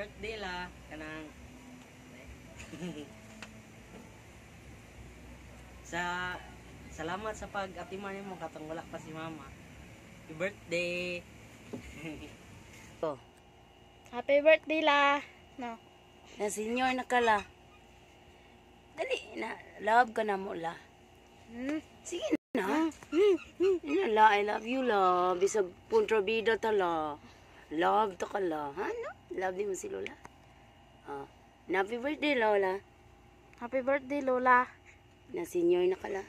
Birthday la kanang sa salamat sa pag-atiman nimo katong wala pa si mama. Happy birthday. Oh. Happy birthday la. No. Na senior na ka la. Dali na, love ka na mo la. Sige na. Na la, I love you la. Bisag kontrabida ta la. Love ta ka la. Ha no? Love di mo si Lola. Ah. Na happy birthday Lola. Happy birthday Lola. Na senior na ka la.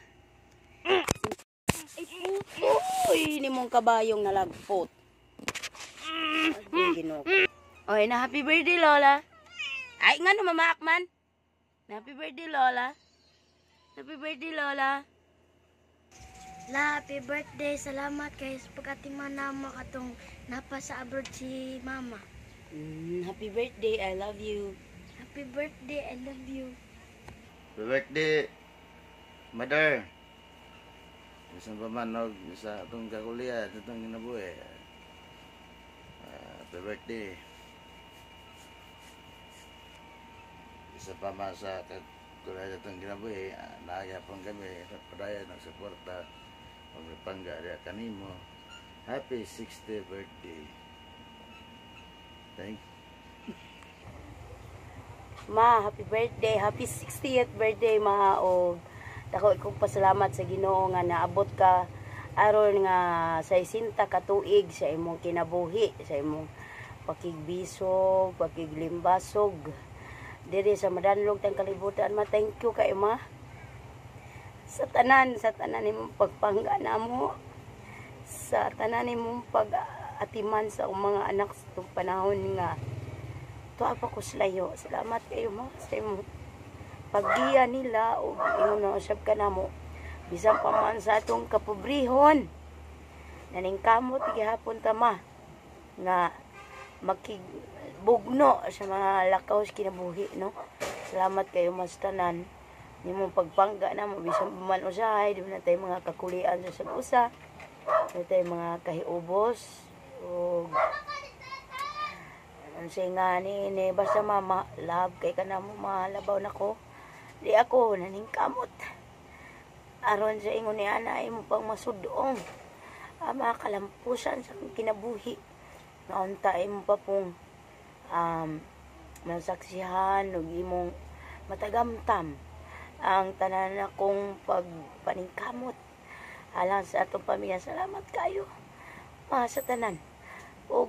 Ay, uy, ni mong kabayong nalagpot. Ay, Ginoo. Oy, na happy birthday Lola. Ay, nga no, Mama Akman. Na happy birthday Lola. Happy birthday Lola. La, happy birthday. Salamat kay sa pag-atiman namo katong napa sa abroad si mama. Happy birthday, I love you. Happy birthday. I love you. Happy birthday, Mother. Bisan pa man og sa atong kakuliya, atong kinabuhi. Happy birthday. Isa pa man sa kakuliya atong kinabuhi, naagapon kami, padayon nagsuporta, magpangga diya kanimo. Happy 60th birthday. Thank you. Ma, happy birthday. Happy 60th birthday, ma. O, dako ikong pasalamat sa Ginoo nga naabot ka aron nga 60 ka tuig sa imong kinabuhi, sa imong pakigbisog, pakiglimbasog diri sa madanlog tang kalibutan, ma. Thank you kay ma. Sa tanan imong pagpangga namo, sa tanan imong pag-atiman sa akong mga anak sa itong panahon nga tuwa pa ko layo. Salamat kayo ma sa imong paggiya nila o ingon na usab ka namo bisan pa man sa atong kapobrehon. Naningkamot gihapon ta ma nga makigbugno sa mga lakaw sa kinabuhi, no. Salamat kayo mas tanan nimong pagpangga namo bisan pa man usahay di na tayo mga kakulian sa sag-usa, di tayo mga kahiubos o unsay nga ni basta mama love kay ka namo malabaw nako. Di ako naningkamot aron sa ingon ni ana imo pang masudong ang mga kalampusan sa kinabuhi. Naunta imo pa pong masaksihan ug imong matagamtam ang tanan akong pagpaningkamot alang sa atong pamilya. Salamat kayo mga sa tanan ug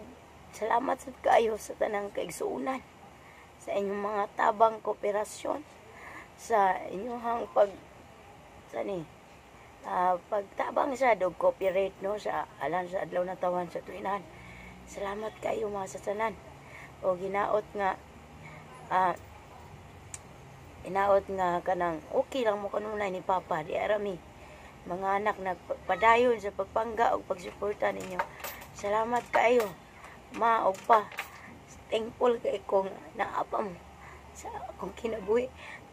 salamat sad kayo sa tanang kaigsuonan, sa inyong mga tabang kooperasyon, sa inyong pagtabang sa dog cooperate, no, sa alang sa adlaw na tawan sa tuinan. Salamat kayo mga sa tanan. O ginaot nga inaot nga kanang okay lang mo kanunay ni Papa di arami mga anak nagpadayon sa pagpangga og pagsuporta ninyo. Salamat kayo ma og pa. Thankful kay kong naapa mo sa akong kinabuhi.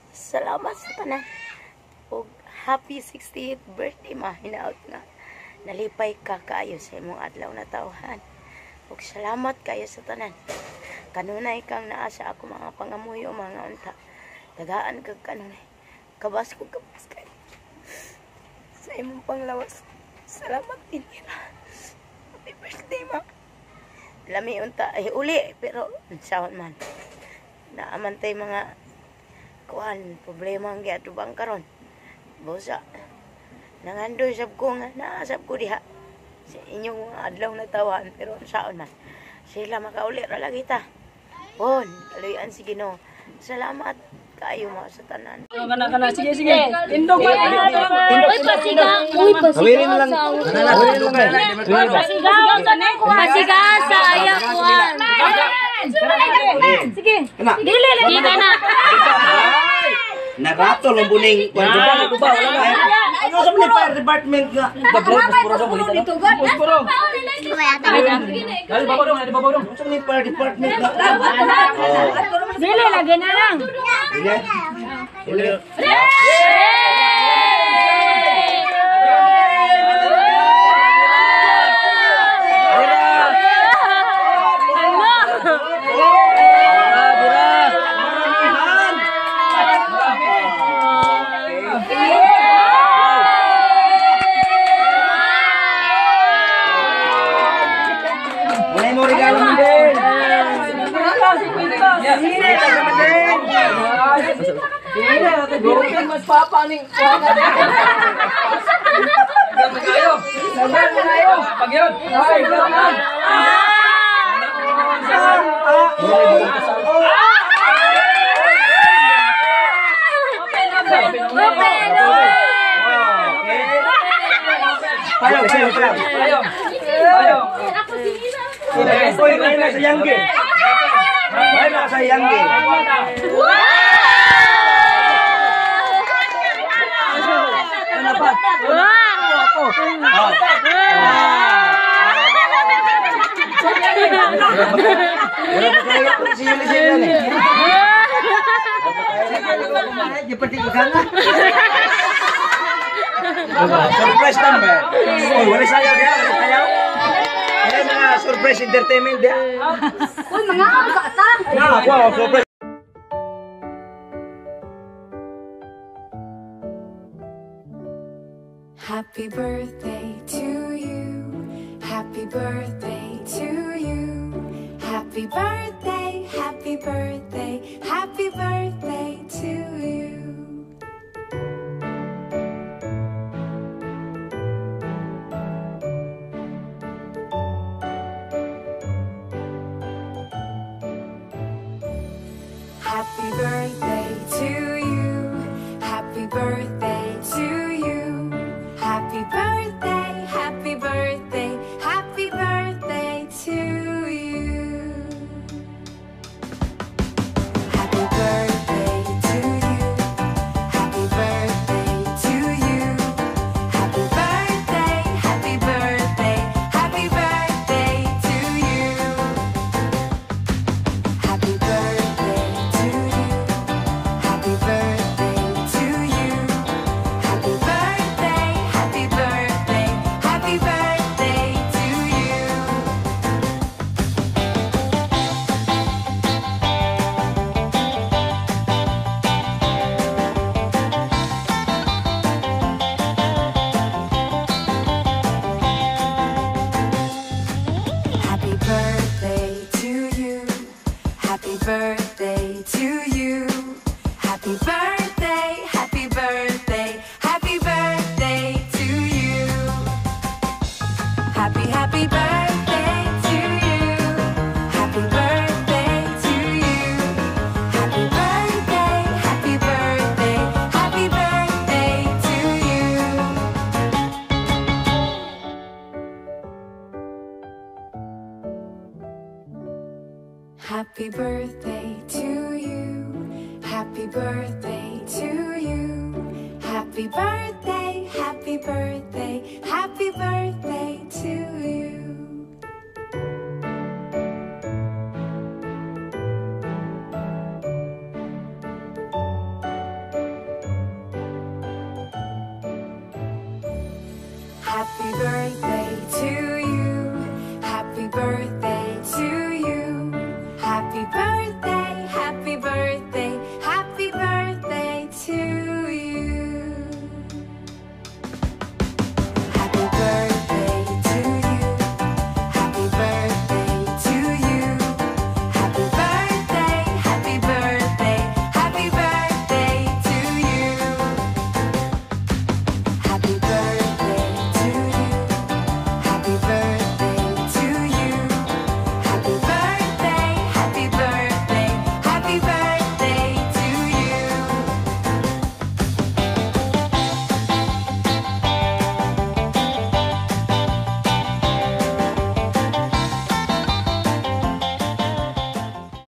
Salamat sa tanan. Og happy 68th birthday ma. Hinaot nga nalipay ka kaayo sa imong adlaw na tawhan. Og salamat kayo sa tanan. Kanunay kang naa sa ako mga pangamuyo mga unta. Tagaan kag kanunay. Kabas ko kabas kayo sa imong panglawas. Salamat din. Happy birthday ma. Lami unta ay uli pero unsaon man. Naaman tay mga kuan problema ang giatubang karon. Busa nangandoy sab ko nga naasab ko diha sa inyong mga adlaw na tawahan pero unsaon man. Sila makauli ra lagi ta. Bon, kaluyan si Ginoo. Salamat kayo mga sa tanan. Kana sige sige. Tindog ba? Uy, pasiga. Uy, pasiga. Pasiga sa ayaw kuan. Sige. Dili lagi na. Narato lang buning kwan. Ano sa mga fire department nga? Ano sa mga fire department nga? Dili lagi na lang. Dili. Dili. Gupin mas papa ning. Kayo. Kayo. Pagyod. Ay, gaman. Open, open. Payo, payo, payo. Payo. Payo. Oy, may na sa yangge. May na sa yangge. Ano pa? Ako. Surprise number. Oy, wala sayaw diha, wala sayaw. Wala mga surprise entertainment diha. Uy, mga sa ata. Na, wow, surprise. Happy birthday to you. Happy birthday to you. Happy birthday, happy birthday, happy birthday to you. Happy birthday to you. Happy birthday to you. Happy birthday, happy birthday, happy birthday to you. Happy birthday to you. Happy birthday to you. Happy birthday, happy birthday, happy birthday to you. Happy birthday to you. Happy birthday to you. Happy birthday, happy birthday, happy birthday to you. Happy birthday to you. Happy birthday to you. Happy birthday, happy birthday, happy birthday to you. Happy, happy birthday to you. Happy birthday to you. Happy birthday, happy birthday, happy birthday to you. Happy birthday to you. Happy birthday to you. Happy birthday, happy birthday, happy birthday to you. Happy birthday to you. Happy birthday to you. Happy birthday, happy birthday.